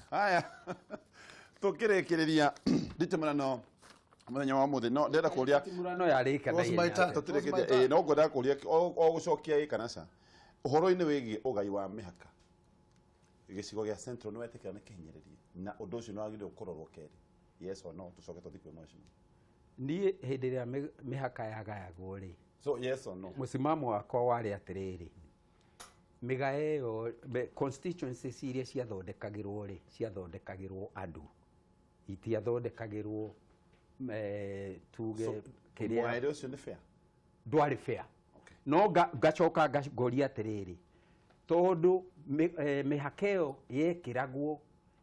Haya, tũkĩrĩkĩrĩria nditimũrano mũthenya wa mũthĩ, no ndĩrenda kũria Timurano yarĩka na Was my ihenya. turn. Tũtirĩkĩtie, ĩĩ, no ngwendaga kũria o gũcokia ĩ kana ca ũhoro-inĩ wĩgiĩ ũgai wa mĩhaka gĩcigo gĩa Central, nĩ wetĩkĩra nĩ kĩhinyĩrĩrie na ũndũ ũcio nĩ wagĩrĩirwo kũrorwo kerĩ? Yes or no? Tũcoke tũthiĩ kwĩ mheshimiwa. Niĩ hĩndĩ ĩrĩa mĩhaka yagayagwo rĩ, So yes or no? Mũsimamo wakwa warĩ atĩrĩrĩ, mĩgae ĩyo constituencies iria ciathondekagĩrwo rĩ, ciathondekagĩrwo andũ, itiathondekagĩrwo tuge So, kĩrĩa mũgaĩre ũcio nĩ fair? Ndwarĩ fair. Okay. No ngacoka ngoria atĩrĩrĩ, tondũ mĩhaka ĩyo yekĩragwo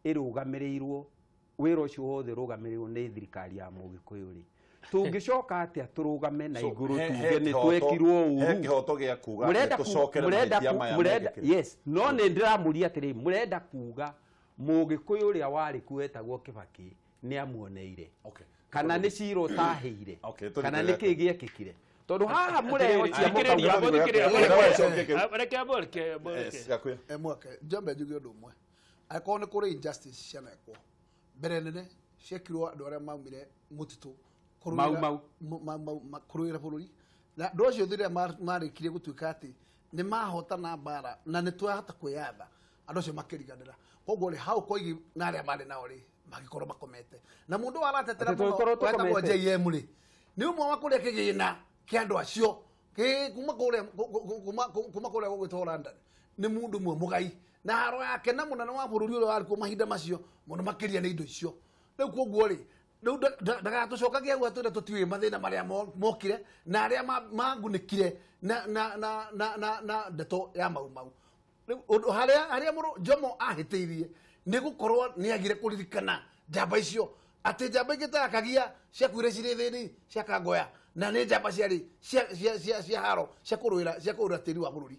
ĩrũgamĩrĩirwo, wĩra ũcio wothe ũrũgamĩrĩirwo nĩ thirikari ya Mũgĩkũyũ rĩ, tũngĩcoka atĩa tũrũgame na So, igũrũ he tuge nĩ kĩhoto- twekirwo he ũru? kĩhoto gĩa kuga Mũrenda nĩ tũcokere mũrenda mahĩtia maya mekĩkire. Yes, no nĩ ndĩramũria atĩrĩrĩ, mũrenda kuga Mũgĩkũyũ ũrĩa warĩ kuo etagwo Kĩbakĩ nĩ amuoneire kana nĩ cira ũtahĩire Okay, tũthiĩ kana kwĩ nĩ kĩĩ gĩekĩkire? Tondũ haha mũrehocia Thikĩrĩria, mũkauga thikĩrĩria, Thikĩrĩria. reke ambo, Yes, reke. Gakuya. Mwake njambe njuge ũndũ ũmwe, angĩkorwo nĩ kũrĩ injustice cianekwo mbere nene, ciekirwo andũ arĩa maumire mũtitũ Mau Mau. Mau Mau, kũrũĩra bũrũri, na andũ acio rĩrĩa marĩkirie gũtuĩka atĩ nĩ mahotana mbara na nĩ twahota kwĩyatha, andũ acio makĩriganĩra. Koguo rĩ, hau Koigi na arĩa marĩ nao rĩ, magĩkorwo makomete na mũndũ waratetera Atĩ mũno tũgĩkorwo wetagwo tũkomete. JM rĩ, nĩ ũmwe wa kũrĩa kĩgĩna kĩa andũ acio kuma kũrĩa kuma kũrĩa gũgwĩtwo London. Nĩ mũndũ ũmwe mũgai na haro yake na mũnene wa bũrũri ũrĩa warĩ kuo mahinda macio mũno makĩria nĩ indo icio. Rĩu koguo rĩ, rĩu ndagatũcokagia hau atwĩre tũtiũĩ mathĩna marĩa mokire na arĩa magunĩkire na ndeto ya Mau Mau. Rĩu ũndũ harĩa mũrũ Jomo ahĩtĩirie nĩ gũkorwo nĩ agire kũririkana njamba icio, atĩ njamba ingĩ ta Kagia ciakuire cirĩ thĩni cia Kangoya, na nĩ njamba ciarĩ cia haro cia kũrũĩra tĩri wa bũrũri.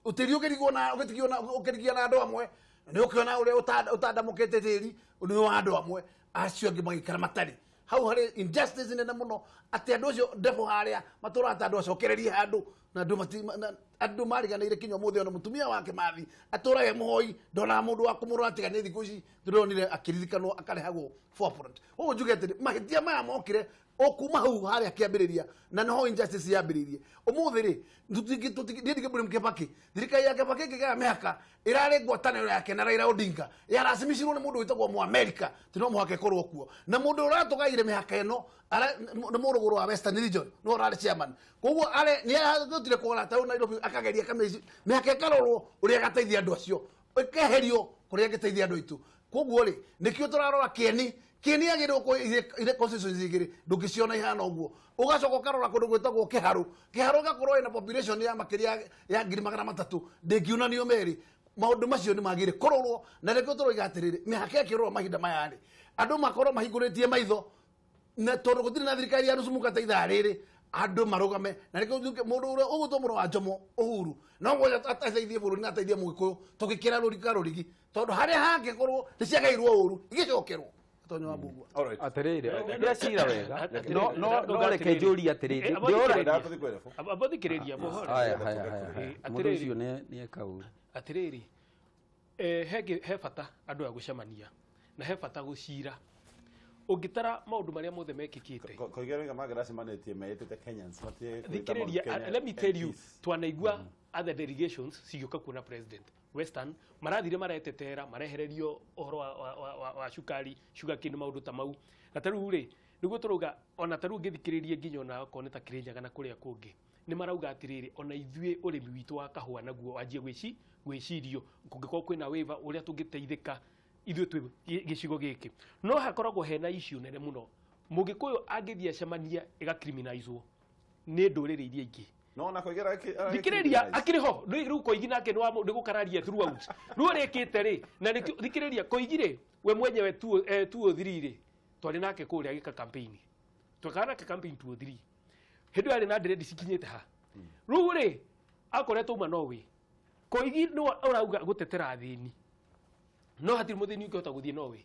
Tĩri ũkĩrigwo na ũgĩtigio na ũkĩrigia na andũ amwe, nĩ ũkĩona ũrĩa ũtandamũkĩte tĩri nĩ wa andũ amwe, acio angĩ magĩikara matarĩ hau. Harĩ injustice nene mũno atĩ andũ acio ndebo harĩa matũraga ta andũ acokererie handũ na andũ andũ mariganĩire kinya ũmũthĩ. Ona mũtumia wake Mathi atũraga e mũhoi, ndonaga mũndũ wa kũmũrora tiga nĩ thikũ ici tũronire akĩririkanwo akarehagwo forefront. Ũguo njuge atĩrĩ, mahĩtia maya mokire o kuma hau harĩa kĩambĩrĩria, na noho injustice yambĩrĩirie. Ũmũthĩ rĩ, niĩ ndingĩmbũria Kĩbakĩ, thirikari ya Kĩbakĩ ĩngĩgaya mĩhaka ĩrarĩ ngwatanĩro yake na Raila Odinga, yaracimicirwo nĩ mũndũ wĩtagwo Mũamerika, ti no mũhaka ĩkorwo kuo na mũndũ ũratũgaire mĩhaka ĩno nĩ mũrũgũrũ wa Western Region, nĩwe ũrarĩ chairman. Koguo are nĩ arahotire kũgũra taũ Nairobi, akageria mĩhaka ĩkarorwo ũrĩa ĩgateithia andũ acio, ĩkeherio kũrĩa ĩngĩteithia andũ aitũ. Koguo rĩ, nĩkĩo tũrarora kĩeni kĩeni yagĩrĩirwo irĩ constituencies igĩrĩ, ndũngĩciona ihana ũguo. Ũgacoka ũkarora kũndũ gwĩtagwo Kĩharũ. Kĩharũ gĩgakorwo ĩna population ya makĩria ya 300,000, ndĩngiunanio merĩ. Maũndũ macio nĩ magĩrĩire kũrorwo, na nĩkĩo tũroiga atĩrĩrĩ, mĩhaka ĩkĩrorwo mahinda maya rĩ, andũ makorwo mahingũrĩtie maitho, na tondũ gũtirĩ na thirikari ya nusu mũgate ithaa rĩrĩ, andũ marũgame. Na nĩkĩo njuge mũndũ ũrĩa ũgũtwo mũrũ wa Jomo Uhuru no ngoja ateithie bũrũri na ateithie Mũgĩkũyũ tũgĩkĩra rũrigi rũrigi, tondũ harĩa hangĩkorwo nĩ ciagairwo ũru igĩcokerwo tonyo wa mbugua. Alright. Atĩrĩrĩ, ndĩracira wega, no reke njũrie atĩrĩrĩ, ndĩũra Ndĩra tũthiĩ kwĩ rebu. Abathikĩrĩria bohoro. Haya, haya, haya, haya. Mũndũ Atĩrĩrĩ. ũcio nĩ eka ũru. Atĩrĩrĩ, he bata andũ aya gũcemania na he bata gũcira ũngĩtara maũndũ marĩa mothe mekĩkĩte. Koiga rĩga mangĩracemanĩtie meĩtĩte Kenyans matige kwĩta Thikĩrĩria, Mount Kenya let me tell you, MPs. twanaigua other delegations cigĩũka kuona president. Western marathire maretetera marehererio ũhoro wa cukari, sugarcane, maũndũ ta mau. Na ta rĩu rĩ, nĩguo tũrauga, ona ta rĩu ngĩthikĩrĩrie nginya ona okorwo nĩ ta Kĩrĩnyaga na kũrĩa kũngĩ, nĩ marauga atĩrĩrĩ, ona ithuĩ ũrĩmi witũ wa kahũa naguo wanjie gwĩcirio kũngĩkorwo kwĩna waiver ũrĩa tũngĩteithĩka ithuĩ twĩ gĩcigo gĩkĩ. No hakoragwo hena issue nene mũno, Mũgĩkũyũ angĩthiĩ acemania ĩgacriminalizwo nĩ ndũrĩrĩ iria ingĩ. No ona Koiga Thikĩrĩria, akĩrĩ ho rĩu Koigi nake nĩ gũkararia throughout rĩu arĩkĩte rĩ, na nĩkĩo thikĩrĩria Koigi rĩ, we mwenyewe 203 rĩ, twarĩ nake kũrĩa agĩka campaign, twekaga nake campaign 203, hĩndĩ ĩyo arĩ na dread cikinyĩte ha. Rĩu rĩ, akoretwo uma Norway. Koigi nĩwe ũrauga gũtetera athĩni, no hatirĩ mũthĩni ũngĩhota gũthiĩ Norway.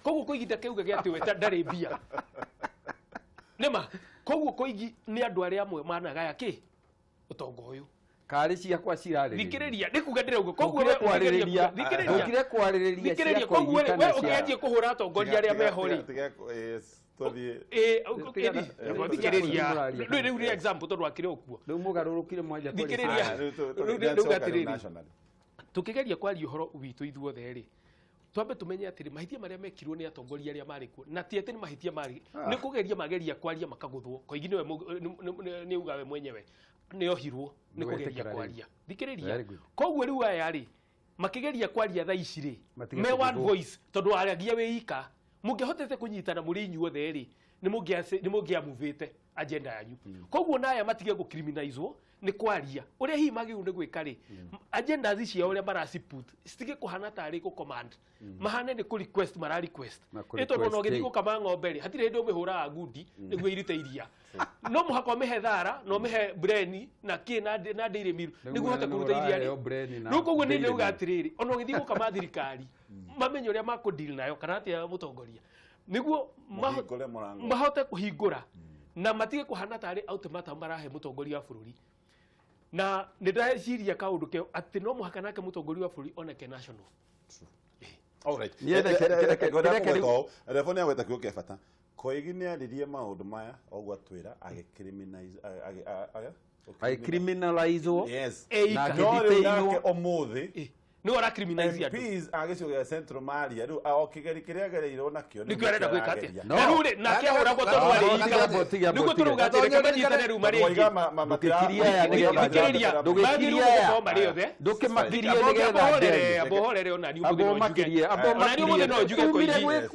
Koguo Koigi ndakĩuga atĩ we ndarĩ mbia nĩma. Koguo Koigi nĩ andũ arĩa amwe managaya kĩ ũtonga ũyũ. Karĩ ciakwa cirarĩrĩria. Thikĩrĩria, nĩ kuga ndĩrauga koguo Ndũkire we ũkĩgeria kwarĩrĩria, thikĩrĩria, ndũkire kwarĩrĩria thikĩrĩria, cia koguo Koigi rĩ, we kana cia ũkĩanjie kũhũra atongoria arĩa meho rĩ. Tũthiĩ. Ĩĩ, thikĩrĩria, rĩu rĩu nĩ example tondũ akĩrĩ o kuo. Rĩu mũgarũrũkire mwanja kwarĩ. Thikĩrĩria. Ah, rĩu Rĩu rĩu rĩu atĩrĩrĩ. national. Tukĩgeria kwaria ũhoro witũ ithuothe rĩ, twambe tũmenye atĩrĩ, mahĩtia marĩa mekirwo nĩ atongoria arĩa marĩ kuo, na ti atĩ nĩ mahĩtia marĩ nĩ kũgeria mageria kwaria makagũthwo. Koigi nĩwe nĩ uga we mwenyewe nĩ ohirwo nĩ kũgeria Nĩwetĩkĩra rĩu. kwaria. Thikĩrĩria, Very good. koguo rĩu aya rĩ makĩgeria kwaria thaa ici rĩ, Matige me one kũgũthwo. voice, tondũ waragia wĩ ika, mũngĩahotete kũnyitana mũrĩ inyuothe rĩ, nĩ mũngĩamuvĩte agenda yanyu. Koguo na aya matige gũcriminalizwo nĩ kwaria ũrĩa hihi magĩrĩirwo nĩ gwĩka rĩ, agendas ciao ũrĩa maraciput citige kũhana tarĩ gũ command, mahane nĩ kũ request mara request. Na kũ Nĩ tondũ ona request ũgĩthiĩ rĩ. gũkama ng'ombe rĩ, hatirĩ hĩndĩ ũmĩhũraga ngundi nĩguo irute iria, no mũhaka ũmĩhe thara na ũmĩhe breni na kĩ na dairy meal Rĩu nĩguo ũhote mũnene kũruta iria ũraheo rĩ. breni na Rĩu koguo nĩ dairy ndĩrauga meal. atĩrĩrĩ, ona ũgĩthiĩ gũkama thirikari, mamenye ũrĩa makũdeal nayo kana atĩa mũtongoria, nĩguo Mũhingũre mũrango. mahote kũhingũra na matige kũhana tarĩ ultimatum marahe mũtongoria wa bũrũri. Na nĩ ndeciria kaũndũ keo atĩ no mũhaka nake mũtongoria wa bũrũri oneke national. All right. Niĩ reke rĩu- Rebo nĩ agweta kiugo kĩa bata. Koigi nĩ aririe maũndũ maya oguo atwĩra agĩcriminalize Agĩcriminalizwo. Yes. Eika. Na No rĩu agĩdetainwo. nake ũmũthĩ Nĩwe ũracriminalize andũ. MPs a gĩcigo gĩa Central Maria rĩu o kĩgeri kĩrĩa agereirwo nakĩo Nĩkĩo arenda gwĩka atĩa? arageria. No. Na rĩu rĩ, nake ahũragwo tondũ No, arĩ no, ika. tiga, tiga, Nĩguo tiga. tũrauga atĩrĩ, reke manyitane rĩu marĩ Moiga aingĩ. Ndũgĩkirie aya nĩgetha Thikĩrĩria, ndũgĩkirie magĩrĩirwo aya. gũkorwo marĩ othe. Ndũkĩmakirie nĩgetha Ambohorere, nderie. ambohorere ona niĩ ũmũthĩ Ambo no njuge. makirie, ambo Ona niĩ ũmũthĩ no njuge Tumire Koigi. gwĩ-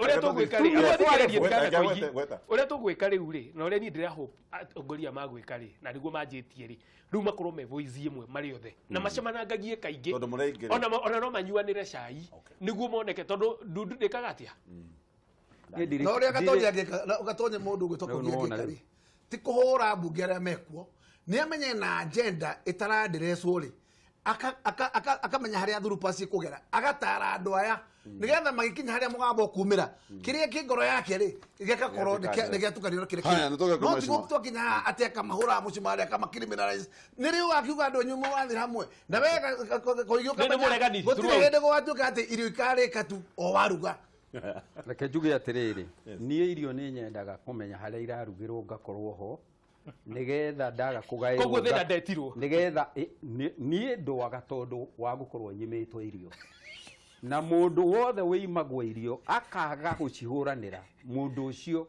Ũrĩa tũgwĩka rĩ, Tumire ambo thikĩrĩrie Gweta, ndigana Koigi. gweta, gweta. Ũrĩa tũgwĩka rĩu rĩ, na ũrĩa niĩ ndĩra hope atongoria magwĩka rĩ, na nĩguo manjĩtie rĩ, rĩu makorwo me voice ĩmwe marĩ othe na macemanangagie kaingĩ. Tondũ mũraingĩra. Ona no manyuanĩre cai nĩguo moneke, tondũ ndundu ndĩkaga atĩa. Niĩ Na ũrĩa Gatonye angĩka, na Gatonye mũndũ ũgwĩtwo Rĩu Koigi nĩwona angĩka rĩu. rĩ, ti kũhũra mbunge arĩa mekuo, nĩ amenye na agenda ĩtarandirecwo rĩ, akamenya harĩa thurupa cikũgera, agatara andũ aya nĩgetha magĩkinya harĩa mũgambo ũkumĩra, kĩrĩa kĩ ngoro yake rĩ gĩgakorwo nĩ gĩatukanio na kĩrĩa Haya, kĩngĩ. nĩ tũgĩkwo No ti mheshimiwa. twakinya haha atĩ akamahũra mũcumarĩ akamacriminalize, nĩ rĩu akiuga andũ anyu mũrathiĩ hamwe na we Koigi Nĩ ũkamenya mũregani, gũtirĩ throughout. hĩndĩ gũgatuĩka atĩ irio ikarĩka tu o waruga. Reke njuge atĩrĩrĩ, niĩ irio nĩ nyendaga kũmenya harĩa irarugĩrwo ngakorwo ho nĩgetha ndaga kũgaĩrwo Koguo thĩna ndetirwo. Nĩgetha niĩ ndwaga tondũ wa gũkorwo nyimĩtwo irio, na mũndũ wothe wĩimagwo irio akaga gũcihũranĩra, mũndũ ũcio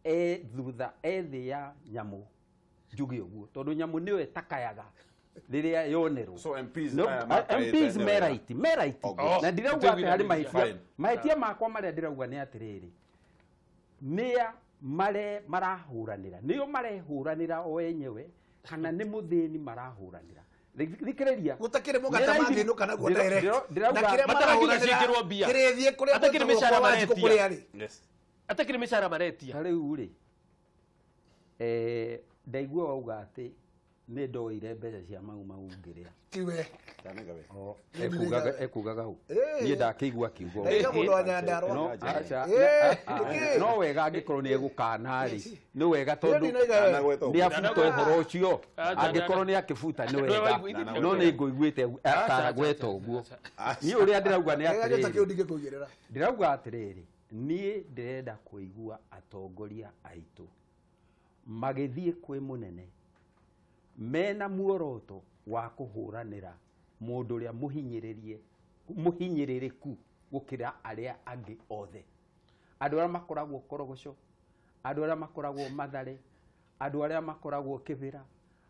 e thutha, e thĩ ya nyamũ, njuge ũguo, tondũ nyamũ nĩyo ĩtakayaga rĩrĩa yonerwo. So MPs No, aya makaĩte MPs nĩ me wega. right, me right. Oh, Na ndirauga atĩ harĩ mahĩtia. Fine. Mahĩtia makwa marĩa ndĩrauga nĩ atĩrĩrĩ, nĩa mare marahũranĩra, nĩo marehũranĩra o enyewe kana nĩ mũthĩni marahũranĩra? Thikĩrĩria. Gutakĩrĩ mũgate Nĩ raithi- mangĩinũka naguo direct. Ndĩrauga Na kĩrĩa Matarakinya marahũranĩra ciĩkĩrwo mbia. kĩrĩthiĩ kũrĩa Atakĩrĩ gwĩtagwo mĩcara kwa Wanjikũ maretia. kũrĩa rĩ. Yes. Atakĩrĩ mĩcara maretia. Ta rĩu rĩ, ndaigua wauga atĩ nĩ ndoire mbeca cia Mau Mau ngĩrĩa. Tiwe. Ndanenga we. Ekugaga hau. Eh. Niĩ ndakĩigua kiugo. Ndaiga mũndũ wa Nyandarua. No, aca, Eh, na- nĩkĩ? no wega angĩkorwo nĩ egũkana rĩ, nĩ wega Niĩ tondũ ndinaiga we. Ndanagweta nĩ ũguo. abuta ũhoro ũcio. Aca, Angĩkorwo nĩ akĩbuta nĩ wega, Ndũĩ no nĩ ngũiguĩte atanagweta ũguo. Niĩ ũrĩa ndĩrauga nĩ Kĩrĩa gĩta kĩu atĩrĩrĩ, ndingĩkũigĩrĩra. ndĩrauga atĩrĩrĩ, niĩ ndĩrenda kũigua atongoria aitũ magĩthiĩ kwĩ mũnene mena muoroto wa kũhũranĩra mũndũ ũrĩa mũhinyĩrĩrie, mũhinyĩrĩrĩku gũkĩra arĩa angĩ othe, andũ arĩa makoragwo Korogoco, andũ arĩa makoragwo Mathare, andũ arĩa makoragwo Kĩbĩra,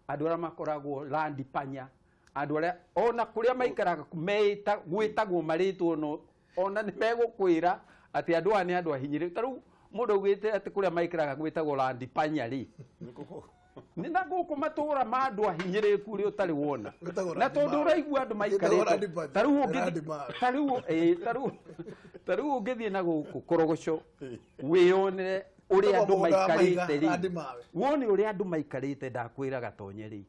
andũ arĩa makoragwo Landi Panya, andũ arĩa ona kũrĩa maikaraga meita gwĩtagwo marĩtwo, no ona nĩ megũkwĩra atĩ andũ aya nĩ andũ ahinyĩrĩrĩku. Ta rĩu mũndũ augĩte atĩ kũrĩa maikaraga gwĩtagwo Landi Panya rĩ, nĩ na gũkũ matũra ma andũ ahinyĩrĩrĩku ũrĩa ũtarĩ wona, Gwĩtagwo na Randi tondũ Mawe. ũraigua andũ Gwĩtagwo maikarĩte Randi Panya. ta rĩu Randi Mawe. ta rĩu ũngĩthiĩ na gũkũ Korogoco wĩyonere ũrĩa Gwĩtagwo andũ mũgũnda wa maikarĩte Maiga, Randi rĩ, Mawe. wone ũrĩa andũ maikarĩte, ndakwĩra gatonye rĩ,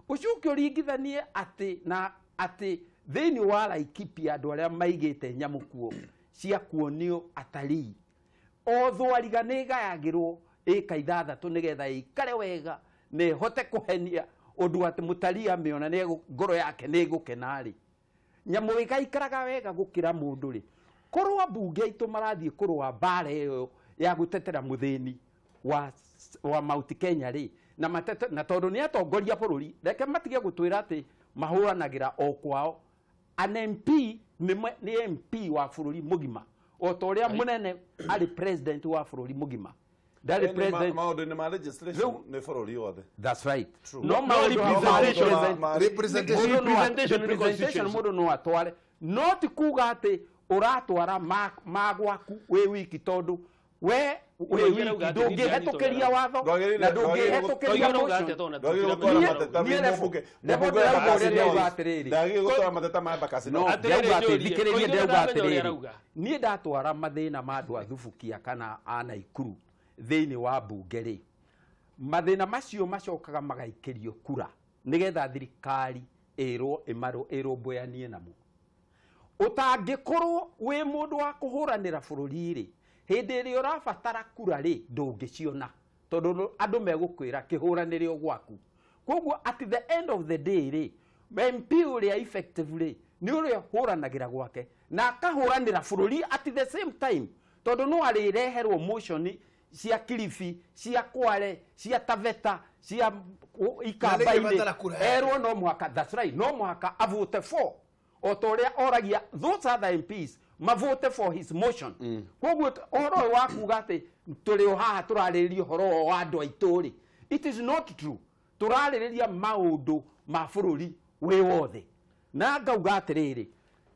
ũcoke ũringithanie atĩ na atĩ thĩinĩ wa Laikipia andũ arĩa maigĩte nyamũ kuo cia kuonio atarii, o thwariga nĩ ĩgayagĩrwo ĩka 6 nĩgetha ĩikare wega na ĩhote kũhenia Ũndũ atĩ mũtarii amĩona ngoro yake nĩ ĩgũkena rĩ, nyamũ ĩgaikaraga wega gũkĩra mũndũ rĩ, korwo ambunge aitũ marathiĩ kũrũa mbara ĩyo ya gũtetera mũthĩni wa Mount Kenya rĩ, na matete, na tondũ nĩ atongoria bũrũri, reke matige gũtwĩra atĩ mahũranagĩra o kwao. An MP nĩ MP wa bũrũri mũgima, o ta ũrĩa mũnene arĩ president wa bũrũri mũgima, ndarĩ president. Maũndũ-inĩ ma legislation nĩ bũrũri wothe. That's right. True. No maũndũ ma representation. Representation. Mũndũ no Representation nĩ representation. Constitution. Mũndũ no atware, no ti kuga atĩ ũratwara ma gwaku wĩ wiki, tondũ we wĩ Koigi wiki arauga atĩ ndũngĩhetũkĩria watho Ndwagĩrĩire- na ndwagĩrĩire ndũngĩhetũkĩria Koigi arauga motion. atĩa tondũ Ndwagĩrĩire tũtiramenya gũtwara ũrĩa mateta niĩ wĩ mũmbunge. level Mũmbunge wa ndĩrauga ũrĩa Embakasi ndĩrauga North. atĩrĩrĩ. Ndwagĩrĩire gũtwara mateta ma Embakasi No, North. Atĩrĩrĩ, ndĩrauga atĩ njũrie, thikĩrĩrie, Koigi ndĩrauga ndaramenya ũrĩa atĩrĩrĩ, arauga. Niĩ ndatwara mathĩna ma andũ a Thubukia kana a Naikuru thĩinĩ wa mbunge rĩ, mathĩna macio macokaga magaikĩrio kura nĩgetha thirikari ĩrwo ĩrũmbũyanie namo. Ũtangĩkorwo wĩ mũndũ wa kũhũranĩra bũrũri rĩ, hĩndĩ ĩrĩa ũrabatara kura rĩ, ndũngĩciona, tondũ andũ megũkwĩra kĩhũranĩre o gwaku. Koguo at the end of the day rĩ, MP ũrĩa effective rĩ, nĩ ũrĩa ũhũranagĩra gwake na akahũranĩra bũrũri at the same time, tondũ no arĩreherwo motion cia Kilifi, cia Kware, cia Taveta, cia Ikamba-inĩ, Nĩkĩbatara kura yake. erwo no mũhaka, that's right, no mũhaka avote for, o ta ũrĩa oragia those other MPs mavote for his motion. Koguo ũhoro ũyũ wa kuga atĩ tũrĩ o haha tũrarĩrĩria ũhoro wa andũ aitũ rĩ, it is not true. Tũrarĩrĩria maũndũ ma bũrũri wĩ wothe, na ngauga atĩrĩrĩ,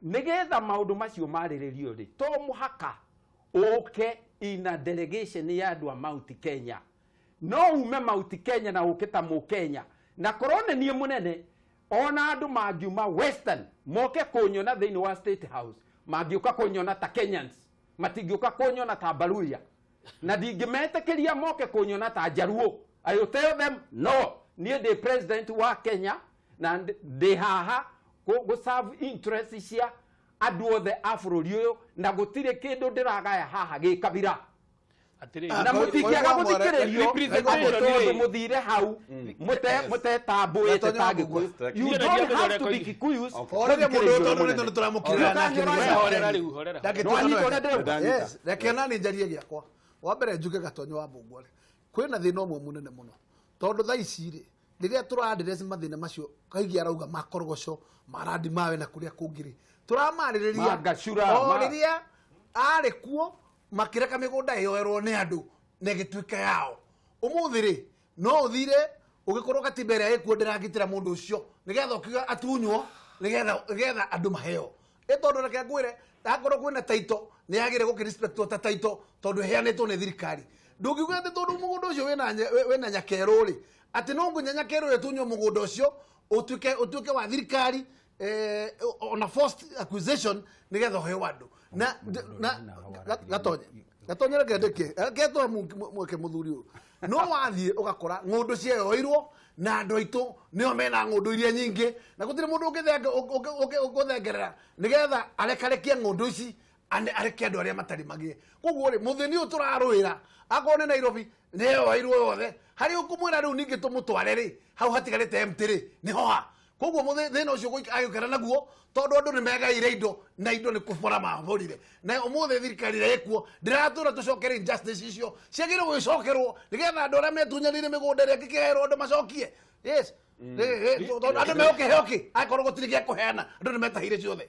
nĩgetha maũndũ macio marĩrĩrio rĩ, to mũhaka ũke ina delegation ya andũ a Mount Kenya. No ume Mount Kenya na ũke ta Mũkenya, na korwo nĩ niĩ mũnene, ona andũ mangiuma Western moke kũnyona thĩinĩ wa State House, mangĩũka kũnyona ta Kenyans, matingĩũka kũnyona ta Baluya, na ndingĩmetĩkĩria moke kũnyona ta Jaruo. I will tell them no, niĩ ndĩ president wa Kenya na ndĩ haha gũ serve interest cia andũ othe a bũrũri ũyũ, na gũtirĩ kĩndũ ndĩragaya haha gĩ kabira. Atĩrĩrĩ, Na mũtingĩaga gũthikĩrĩrio Representation atĩ tondũ rĩ. mũthire hau mũtetambũĩte Gatonya ta wa Gĩkũyũ. Mbugua. You Niĩ don't ndiamenya have ũrĩa to be Koigi. Kikuyus. Horeria mũndũ ũyũ tondũ nĩ tondũ tũramũkĩrĩra nake nĩ Ũkanyora Horera rĩu, horera. Ndangĩtuĩka Nĩwanyita ũrĩa ndĩrauga? Ndanyita. Yes, reke nani njarie gĩakwa. Wa mbere njuge Gatonyo wa Mbũngua rĩ, kwĩna thĩna ũmwe mũnene mũno, tondũ thaa ici rĩ, rĩrĩa tũra-address mathĩna macio Kaigi arauga makorogoco marandi mawe na kũrĩa kũngĩ rĩ, tũramarĩrĩria Ma Gacura, o rĩrĩa arĩ kuo makĩreka mĩgũnda ĩyoerwo nĩ andũ na ĩgĩtuĩka yao. Ũmũthĩ rĩ, no ũthire ũgĩkorwo katiba ĩrĩa ĩkuo ndĩragitĩra mũndũ ũcio, nĩgetha ũkiuga atunywo, nĩgetha andũ maheo. Ĩ tondũ reke ngwĩre, akorwo kwĩna title nĩ yagĩrĩire gũkĩrespectwo ta title, tondũ ĩheanĩtwo nĩ thirikari. Ndũngiuga atĩ tondũ mũgũnda ũcio wĩna nyakerũ rĩ, atĩ no nginya nyakerũ ĩtunywo mũgũnda ũcio ũtuĩke wa thirikari, ona forced acquisition, nĩgetha ũheo andũ na Gatonye. Gatonye, reke ndĩke, reke tũhe mweke mũthuri ũyũ. No wathiĩ ũgakora ng'ũndũ cieyoirwo na andũ aitũ nĩo mena ng'ũndũ iria nyingĩ, na gũtirĩ mũndũ ũngĩthengerera nĩgetha arekarekie ng'ũndũ ici, areke andũ arĩa matarĩ magĩe. Koguo rĩ, mũthĩni ũyũ tũrarũĩra, akorwo nĩ Nairobi nĩyoirwo yothe, harĩa ũkũmwĩra rĩu ningĩ tũmũtware rĩ, hau hatigarĩte empty rĩ, nĩho ha? Koguo thĩna ũcio agĩũkĩra naguo, tondũ andũ nĩ megaire indo na indo nĩ kũbora maborire, na ũmũthĩ thirikari ĩrĩa ĩkuo ndĩratũra tũcokere injustice icio ciagĩrĩirwo gwĩcokerwo, nĩgetha andũ arĩa metunyanĩire mĩgũnda ĩrĩa ĩngĩkĩgaĩrwo andũ macokie. Yes. Tondũ andũ megũkĩheo kĩ angĩkorwo gũtirĩ gĩa kũheana? Andũ nĩ metahire ciothe.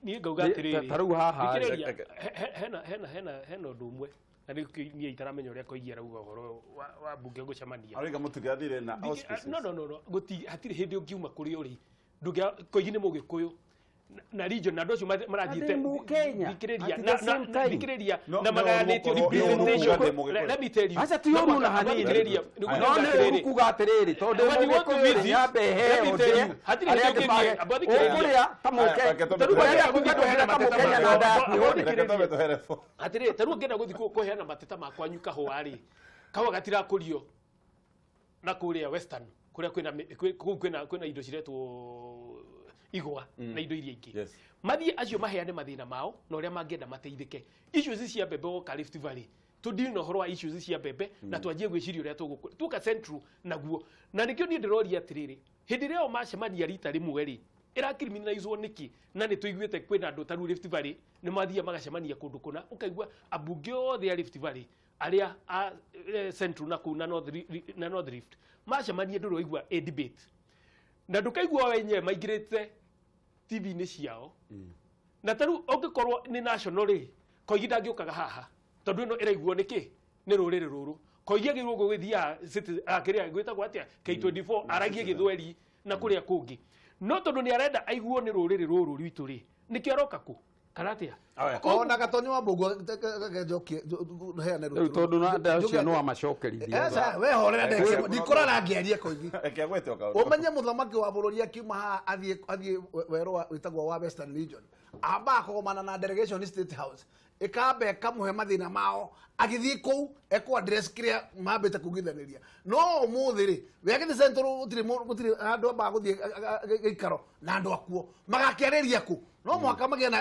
Niĩ ngauga atĩrĩrĩ, Ta rĩu haha, thikĩrĩria, hena ũndũ ũmwe na nĩkĩo niĩ itaramenya ũrĩa Koigi arauga ũhoro wa mbunge gũcemania. Arauga mũtigathire na auspices. No, gũti hatirĩ hĩndĩ ũngiuma kũrĩa ũrĩ. Ndũngĩa Koigi nĩ Mũgĩkũyũ na region na andũ acio marathiĩte. Ndĩ Mũkenya. Thikĩrĩria, At the na same time. thikĩrĩria, No, na no, magayanĩtio ũrũ kuga representation. ndĩ Mũgĩkũyũ. Let me tell you. Aca ti ũru na hanini. Thikĩrĩria, nĩguo No ndauga nĩ atĩrĩrĩ. ũru kuga atĩrĩrĩ, tondũ When you want to Mũgĩkũyũ rĩ, visit, nyambe let heo me tell ndĩe, you, hatirĩ arĩa hĩndĩ angĩ ũngĩthiĩ, mage. amba thikĩrĩria. Ũkũrĩa ta Aya, reke Mũkenya. tũmbe Ũrenda tũhere. kuga ndũngĩrĩa ta Mũkenya na nda yaku ĩhũne. Reke tũmbe tũhere bo. Atĩrĩrĩ, ta rĩu ũngĩenda gũthiĩ kũheana mateta ma kwanyu kahũa rĩ, kahũa gatirakũrio na kũrĩa Western, kũrĩa kwĩna kũu kwĩna indo ciretwo igwa na indo iria ingĩ. Mathiĩ acio maheane mathĩna mao na ũrĩa mangĩenda mateithĩke. Issues cia mbembe woka Rift Valley. Tũdeal na ũhoro wa issues cia mbembe na twanjie gwĩciria ũrĩa tũgũkũ tuoka Central naguo. Na nĩkĩo niĩ ndĩroria atĩrĩrĩ, hĩndĩ ĩrĩa o macemania rita rĩmwe rĩ, ĩracriminalizwo nĩkĩ? Na nĩ tũiguĩte kwĩna andũ ta rĩu Rift Valley nĩ mathiaga magacemania kũndũ kũna, ũkaigua ambunge othe a Rift Valley arĩa a Central na kũu na North, na North Rift macemania ndũrĩ waigua a debate, na ndũkaigua o enyewe maingĩrĩte TV-inĩ ciao. Na ta rĩu ũngĩkorwo nĩ national rĩ, Koigi ndangĩũkaga haha tondũ ĩno ĩraiguo nĩkĩ nĩ rũrĩrĩ rũrũ. Koigi agĩrĩirwo gũgĩthiaga kĩrĩa gwĩtagwo atĩa, K24, aragie Gĩthweri na kũrĩa kũngĩ, no tondũ nĩ arenda aiguo nĩ rũrĩrĩ rũrũ rwitũ rĩ, nĩkĩo aroka kũ kana atĩa? Ona Gatonyo wa Mbũgua njokie heane. Rĩu tondũ na ũcio no amacokerithia. We horera, ndikũrara ngĩaria Koigi. Reke agwete o kaũndũ. Ũmenye mũthamaki wa bũrũri akiuma haha athiĩ werũ wĩtagwo wa Western Region, ambaga kũgomana na delegation State House, ĩkamba ĩkamũhe mathĩna mao, agĩthiĩ kũu ekũ address kĩrĩa mambĩte kugithanĩria. No ũmũthĩ rĩ, we agĩthiĩ Central gũtirĩ handũ ambaga gũthiĩ gĩikaro na andũ akuo magakĩarĩria kũ, no mũhaka magĩe na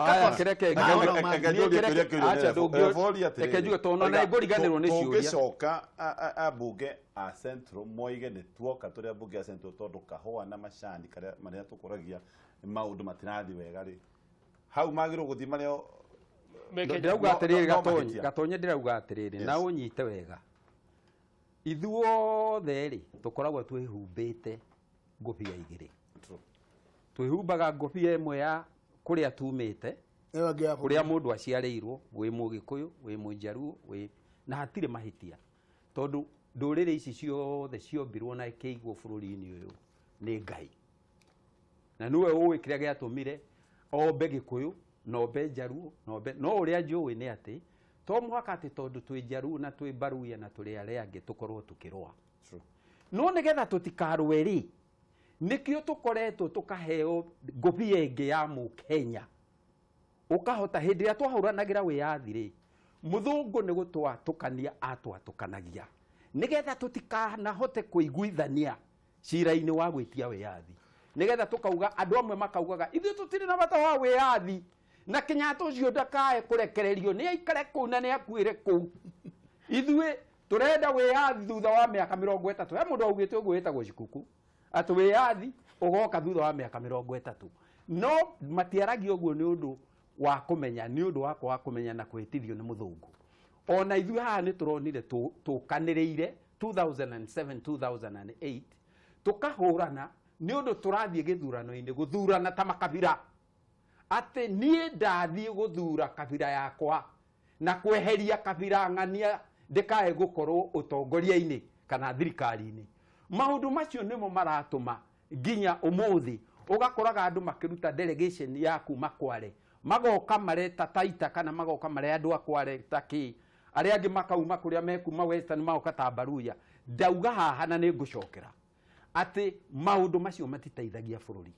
Aya, caucus. kĩreke Na njuge. maũndũ mangĩ. Reke njũrie kĩũria kĩũria. Acha, Boria atĩrĩrĩ. reke njuge tondũ ona nĩngũriganĩrwo nĩ ciũria. Tũngĩcoka ambunge a Central moige nĩ tuoka tũrĩ ambunge a Central tondũ kahũa na macani karĩa marĩa tũkũragia maũndũ matirathiĩ wega rĩ, hau magĩrĩirwo gũthiĩ marĩa Meke- Ndĩrauga atĩrĩrĩ, no Gatonyi, mahĩtia. Gatonye, ndĩrauga atĩrĩrĩ, Yes. na ũnyite wega, ithuothe rĩ tũkoragwo twĩhumbĩte ngũbia igĩrĩ. True. Twĩhumbaga ngũbia ĩmwe ya kũrĩa tumĩte, Ĩyo ĩngĩ ya kũrĩa mũndũ aciarĩirwo, wĩ Mũgĩkũyũ, wĩ Mũnjaruo, wĩ na hatirĩ mahĩtia, tondũ ndũrĩrĩ ici ciothe ciombirwo na ikĩigwo bũrũri-inĩ ũyũ nĩ Ngai, na nĩwe ũĩ kĩrĩa gĩatũmire ombe Gĩkũyũ na ombe Njaruo na ombe. No ũrĩa njũĩ nĩ atĩ to mũhaka atĩ tondũ twĩ Njaruo na twĩ Mbaruya na tũrĩ arĩa angĩ tũkorwo tũkĩrũa. True. No nĩgetha tũtikarũe rĩ, nĩkĩo tũkoretwo tũkaheo ngũbia ĩngĩ ya Mũkenya, ũkahota hĩndĩ ĩrĩa twahũranagĩra wĩyathi rĩ, mũthũngũ nĩ gũtwatũkania atwatũkanagia nĩgetha tũtikanahote kũiguithania cira-inĩ wa gwĩtia wĩyathi, nĩgetha tũkauga andũ amwe makaugaga ithuĩ tũtirĩ na bata wa wĩyathi na Kenyatta ũcio ndakae kũrekererio, nĩ aikare kũu na nĩ akuĩre kũu, ithuĩ tũrenda wĩyathi thutha wa mĩaka 30. He mũndũ augĩte ũguo wĩtagwo Cikuku atĩ wĩyathi ũgoka thutha wa mĩaka 30, no matiaragia ũguo nĩ ũndũ wa kũmenya, nĩ ũndũ wa kwaga kũmenya na kwĩtithio nĩ mũthũngũ. Ona ithuĩ haha nĩ tũronire tũkanĩrĩire 2007 2008 tũkahũrana nĩ ũndũ tũrathiĩ gĩthurano-inĩ gũthurana ta makabira, atĩ niĩ ndathiĩ gũthura kabira yakwa na kweheria kabira ng'ania ndĩkae gũkorwo ũtongoria-inĩ kana thirikari-inĩ. Maũndũ macio nĩmo maratũma nginya ũmũthĩ ũgakoraga andũ makĩruta delegation ya kuma Kware, magoka mareta Taita kana magoka marĩa andũ a Kware ta kĩ, arĩa angĩ makauma kũrĩa mekuma Western magoka ta Baruya. Ndauga haha na nĩ ngũcokera atĩ maũndũ macio matiteithagia bũrũri,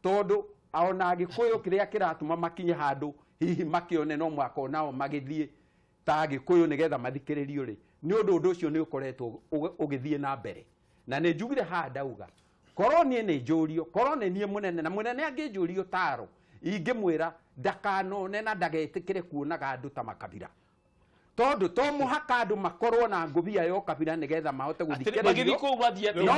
tondũ ona Agĩkũyũ kĩrĩa kĩratũma makinye handũ hihi makĩone no mwaka onao magĩthiĩ ta Agĩkũyũ nĩgetha mathikĩrĩrio rĩ, nĩ ũndũ ũndũ ũcio nĩ ũkoretwo ũgĩthiĩ na mbere. Na nĩ njugire haha ndauga korwo niĩ nĩ njũrio, korwo nĩ niĩ mũnene na mũnene angĩnjũrio taro, ingĩmwĩra ndakanone na ndagetĩkĩre kuonaga andũ ta makabira, tondũ to mũhaka andũ makorwo na ngũbia ya ũkabira nĩgetha mahote Atĩrĩ, magĩthiĩ gũthikĩrĩrio. kũu mathiĩ atĩa? No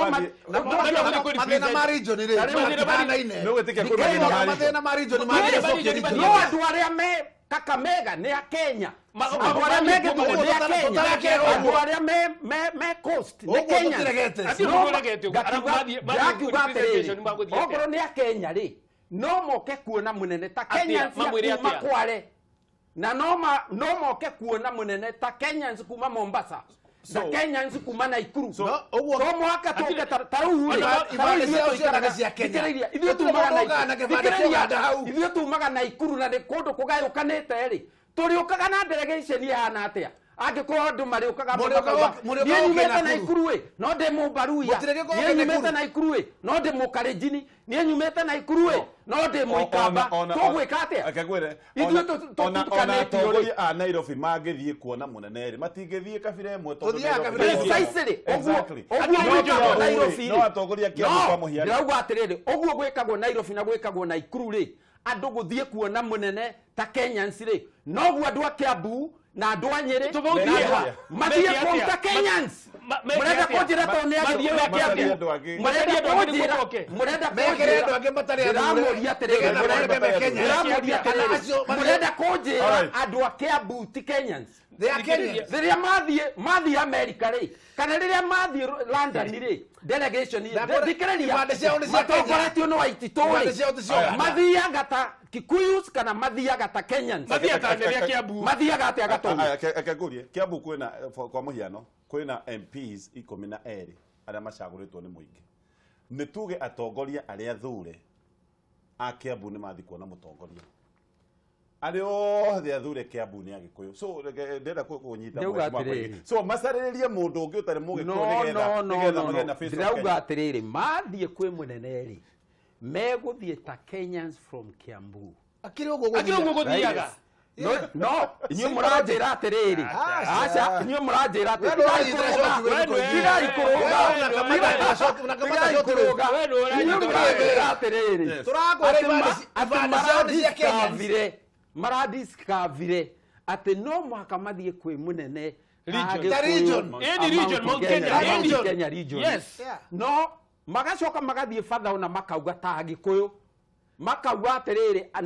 Mathĩna ma region rĩ, Mathĩna ma matihanaine. Nĩ ũgwĩtĩkia kwĩ mathĩna ma region? Mathĩna ma region Mathĩna ma mangĩcokia region region. No andũ arĩa me Kakamega nĩ a Kenya, andũ arĩa me Gĩthũngũ nĩ a Kenya, andũ arĩa me Coast nĩ Ũguo Kenya. tũtiregete. Acio No mũregete ũguo. Arabu ndakiuga mathiĩ atĩrĩrĩ, representation magũthiĩ atĩa? okorwo nĩ a Kenya rĩ, no moke kuona mũnene ta Atĩa? Kenyans ya Mamwĩre kuma atĩa? Kware, na no moke kuona mũnene ta Kenyans kuma Mombasa na Kenyans kuma Naikuru. No, ũguo- To mũhaka tũke ta rĩu rĩ, Ona ta rĩu ibandĩ ithuĩ ciao ciothe tũikaraga- nĩ cia Kenya. Thikĩrĩria, ithuĩ Gũtirĩ tumaga mũndũ ũkaga na Naikuru. kĩbandĩ kĩa Thikĩrĩria, Uganda hau. ithuĩ tumaga Naikuru na nĩ kũndũ kũgayũkanĩte rĩ, tũrĩũkaga na delegation ĩhana atĩa angĩkorwo andũ marĩũkaga amwe Mũrĩũkaga makauga, mũrĩũkaga niĩ ũkĩ nyumĩte Nakuru." Naikuru ĩ no ndĩ Mũmbaruya, Mũtirĩ gĩko niĩ ũkĩ nyumĩte Nakuru. Naikuru ĩ no ndĩ Mũkalenjini, niĩ nyumĩte Naikuru ĩ no ndĩ Mũikamba, tũgwĩka atĩa? Reke ngwĩre, Ithuĩ ona tũtukanĩtio rĩ. atongoria a Nairobi mangĩthiĩ kuona mũnene rĩ, matingĩthiĩ kabira ĩmwe tondũ Tũthiaga Nairobi kabira nĩ ĩmwe. Precisely. Ũguo Exactly. ũguo No gwĩkagwo Kiambu rĩ, Nairobi no rĩ. atongoria Kiambu No, kwa mũhiano. ndĩrauga atĩrĩrĩ, ũguo gwĩkagwo Nairobi na gwĩkagwo Naikuru rĩ, Andũ gũthiĩ kuona mũnene ta Kenyans rĩ, noguo andũ a Kiambu na andũ a Nyĩrĩ Tofauti na andũ ĩ a- ha? mathiĩ Meke kũu ta atĩa? Kenyans. Meke Mũrenda atĩa? kũnjĩra tondũ nĩ Mathiĩ Agĩkũyũ a meke Kiambu. atĩa? Andũ angĩ. Mũrenda Mathiĩ andũ angĩ nĩguo kũnjĩra, moke. mũrenda Mekĩre kũnjĩra andũ angĩ matarĩ athure, ndĩramũria atĩrĩrĩ, nĩgetha mũrenda moneke me Kenya. ndĩramũria Kana atĩrĩrĩ, acio mathiĩ- mũrenda kũnjĩra Alright. andũ a Kiambu ti Kenyans. They are Kenyans. Rĩrĩa mathiĩ America rĩ, kana rĩrĩa mathiĩ London rĩ, delegation Ndakũra- thikĩrĩria, ibandĩ ciao nĩ cia Kenya. matongoretio nĩ Waititũ Ibandĩ rĩ, ciao ti cia Uganda. mathiaga ta Kikuyus kana mathiaga ta Kenyans? Mathiaga ta anene a Kiambu. Mathiaga atĩa, Gatonye? Reke ngũrie, Kiambu kwĩna, kwa mũhiano, kwĩna MPs 12 arĩa macagũrĩtwo nĩ mũingĩ. Nĩ tuge atongoria arĩa thure a Kiambu nĩ mathiĩ kuona mũtongoria, arĩa othe athure Kiambu nĩ Agĩkũyũ. So reke ndĩrenda kũnyita Ndauga mheshimiwa atĩrĩrĩ. Koigi. So macarĩrĩrie mũndũ ũngĩ ũtarĩ mũgĩkũyũ No, nĩgetha no, no, nĩgetha no, magĩe no. na face of Ndĩrauga Kenya. atĩrĩrĩ, mathiĩ kwĩ mũnene rĩ, megũthiĩ ta Kenyans from Kiambu. Akĩrĩ ũguo Akĩrĩ ũguo gũthiaga. gũthiaga. No, no, inyuĩ mũranjĩra atĩrĩrĩ, Aca. aca, inyuĩ mũranjĩra We atĩrĩrĩ, ndũranyitĩra coki we We Koigi. tigai kũrũga, We ũnakamata coki, ũnakamata tigai coki we. kũrũga, We ndũranyitĩra inyuĩ mũranjĩra atĩrĩrĩ, Tũrakwĩra atĩ atĩ ibandĩ ciao nĩ cia Kenyans. maradiscoverire atĩ no mũhaka mathiĩ kwĩ mũnene Region. Agĩkũyũ Ta region. a Any region, Mount Kenya, Mount any. Kenya region. Yes. Yeah. No magacoka magathiĩ batha ona makauga ta Agĩkũyũ, makauga atĩrĩrĩ,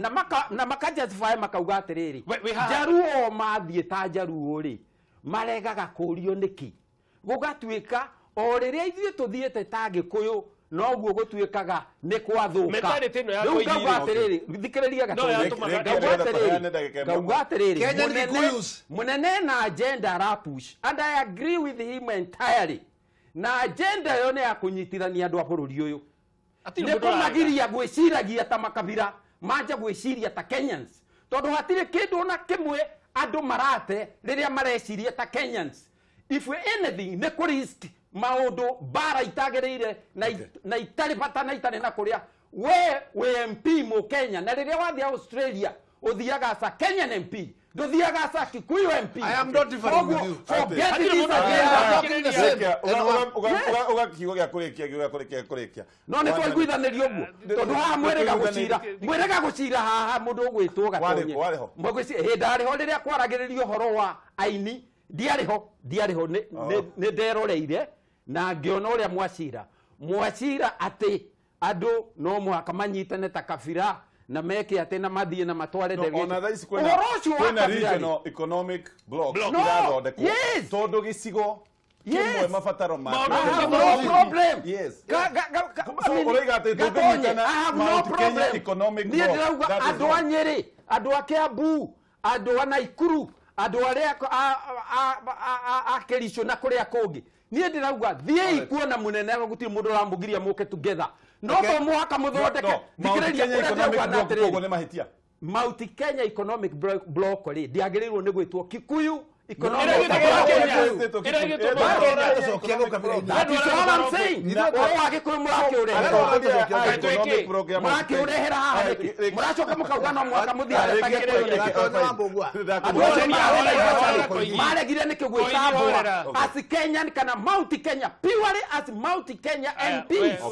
na maka justify, makauga atĩrĩrĩ, We haha. Njaruo mathiĩ ta Njaruo rĩ, maregaga kũrio nĩkĩ? Gũgatuĩka o rĩrĩa ithuĩ tũthiĩte ta Gĩkũyũ, noguo gũtuĩkaga nĩ kwathũka. Mentality ĩno ya Rĩu Koigi ngauga rĩ. atĩrĩrĩ, thikĩrĩria No, Gatonye. yatũmaga- Ngauga Reke- atĩrĩrĩ, Reke- ngauga atĩrĩrĩ, Kenyan Gikuyus. Mũnene na agenda arapush, and I agree with him entirely, na agenda ĩyo nĩ ya kũnyitithania andũ a bũrũri ũyũ, Hatirĩ nĩ mũndũ ũrarega. kũmagiria gwĩciragia ta makabira, manja gwĩciria ta Kenyans, tondũ hatirĩ kĩndũ ona kĩmwe andũ marate rĩrĩa mareciria ta Kenyans. If anything, nĩ kũ risk maũndũ mbara itagĩrĩire na na itarĩ bata na itarĩ na kũrĩa. We wĩ MP mũkenya, na rĩrĩa wathiĩ Australia ũthiaga as a Kenyan MP, ndũthiaga as a Kikuyu MP. I am not differing with you. Forget Hatirĩ this mũndũ ũrarega. agenda. Talking the same. Reke, And one. uga kiugo gĩa kũrĩkia, kiugo gĩa kũrĩkia, kũrĩkia. No nĩ twaiguithanĩrio ũguo, tondũ haha mwĩrĩga gũcira, mwĩrĩga gũcira haha mũndũ ũgwĩtwo Gatonye. Warĩ- warĩ ho? Hĩndĩ arĩ ho rĩrĩa kwaragĩrĩrio ũhoro wa aini? Ndiarĩ ho, ndiarĩ ho. Nĩ nderoreire na ngĩona ũrĩa mwacira atĩ andũ no mũhaka manyitane ta kabira na meke atĩ na mathiĩ na matware No, delegation. ona thaa ici kwĩna Ũhoro ũcio wa kwĩna kabira rĩ, regional economic block Block. No, irathondekwo yes. tondũ gĩcigo kĩmwe Yes. mabataro Maũndũ make. I have Maũndũ no problem. Yes. I So, mean, ũroiga atĩ Gatonye, tũngĩnyitana I have no Mount Kenya problem. Economic Niĩ Block, ndĩrauga that is andũ a wrong. Nyĩrĩ, andũ a Kiambu, andũ a Naikuru, andũ arĩa a Kericho na kũrĩa kũngĩ, niĩ ndĩrauga thiĩi kuona mũnene, gũtirĩ mũndũ ũramũgiria mũke together, no Okay. to mũhaka mũthondeke. No, Mount Thikĩrĩria, Kenya ũrĩa Economic ndĩrauga na Block atĩrĩrĩ, koguo nĩ mahĩtia. Mount Kenya Economic Block rĩ, ndĩagĩrĩirwo nĩ gwĩtwo Kikuyu Economic Ĩragĩtwo Block. Kenya. Ĩragĩtwo Mount Kenya. Tũcokia gũkabira-inĩ. That is all I'm saying. Ũhoro wa Gĩkũyũ mũrakĩũrehera, mũrakĩũrehera haha nĩkĩ? Mũracoka mũkauga no mũhaka mũthiĩ ta Gĩkũyũ nĩkĩ? Gatonye wa Mbũgua. Andũ acio Horera, Koigi. maregire nĩkĩ Koigi, gwĩtambũra horera. as Kenyan kana Mount Kenya, purely as Mount Kenya MPs?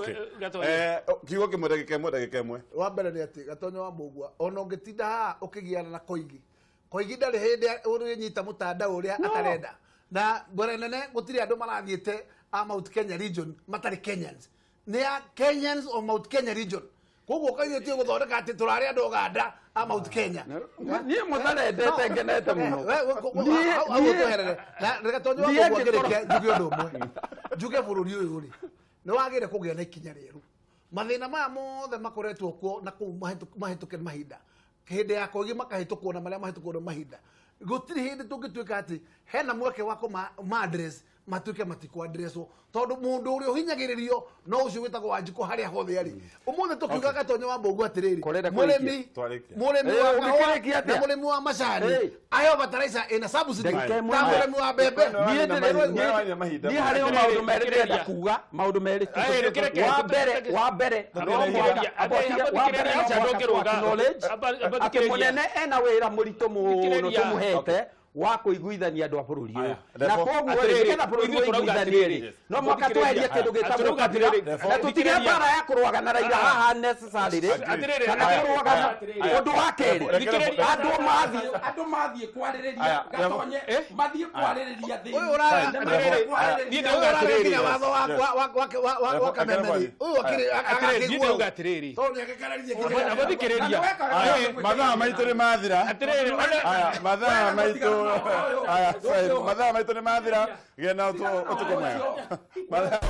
Gatonye. Kiugo kĩmwe, ndagĩka ĩmwe, ndagĩka ĩmwe. Wa mbere nĩ atĩ Gatonye wa Mbũgua, ona ũngĩtinda haha ũkĩgiana na Koigi, Koigi ndarĩ hĩndĩ ũrĩnyita mũtandao ũrĩa atarenda na mbere nene. Gũtirĩ andũ marathiĩte a Mount Kenya region matarĩ Kenyans, nĩ a Kenyans of Mount Kenya region. Koguo kaithuĩ tiĩ gũthondeka atĩ tũrarĩ andũ Uganda a Mount Kenya. Niĩ mũtarendete ngenete mũno. Hau tweherere na reke Tonye wa Niĩ Mbũgua ngĩkorwo- ngĩrĩkia njuge ũndũ ũmwe, njuge bũrũri ũyũ rĩ nĩ wagĩrĩire kũgĩa na ikinya rĩerũ. Mathĩna maya mothe makoretwo kuo na kũu mahĩtũke nĩ mahinda, hĩndĩ ya Koigi makahĩtũkwo na marĩa mahĩtũkwo nĩ mahinda, gũtirĩ hĩndĩ tũngĩtuĩka atĩ hena mweke wa kũma address matuĩke matikũ-addresswo, tondũ mũndũ ũrĩa ũhinyagĩrĩrio no ũcio wĩtagwo Wanjikũ harĩa hothe arĩ ũmũthĩ. Tũkiuga Gatonye wa Mbũgua atĩrĩrĩ, Kũrenda mũrĩmi Twarĩkia. mũrĩmi Eh, wa kahũa ũngĩkĩrĩkia atĩa? na mũrĩmi wa macani Eh. aheo bataraitha ĩna subsidy Ndagĩka ta ĩmwe. mũrĩmi wa mbembe. Niĩ niĩ harĩ o maũndũ merĩ ndĩrenda kuga, maũndũ merĩ tu. Aye, reke- Wa mbere, wa mbere no mũhaka, wa mbere no Acha mũhaka ndũngĩrũga. acknowledge Amba atĩ thikĩrĩria. mũnene ena wĩra mũritũ mũno Thikĩrĩria. tũmũhete. Wa kũiguithania andũ a bũrũri ũyũ. Aya, Na therefore, koguo rĩ, atĩrĩrĩ, nĩgetha bũrũri ithuĩ tũrauga ũiguithanio rĩ, atĩrĩrĩ, no mũhaka tweherie kĩndũ gĩtagwo Tũrauga kabira atĩrĩrĩ, na tũtige thikĩrĩria. mbara ya kũrũaga na Raila haha necessarily, Atĩrĩrĩ, kana aya, kũrũaga na aya, ũndũ wa kerĩ. Thikĩrĩria. Andũ mathiĩ kwarĩrĩria Aya, gatonye, Eh? mathiĩ kwarĩrĩria thĩinĩ. Ũyũ ũrara- Na Atĩrĩrĩ, mathiĩ kwarĩrĩria- niĩ ndauga atĩrĩrĩ. nginya watho wa kamemeri ũyũ akĩrĩ Atĩrĩrĩ, niĩ ndauga atĩrĩrĩ. tondũ nĩ agĩkararirie Aba thikĩrĩria. Na nĩwekaga Aya, ũguo. mathaa maitũ nĩ mathira. Atĩrĩrĩ, ona- Aya, mathaa maitũ, aya, fine. Mathaa maitũ nĩ mathira. Gĩa na ũtukũ mwega. Mathaa-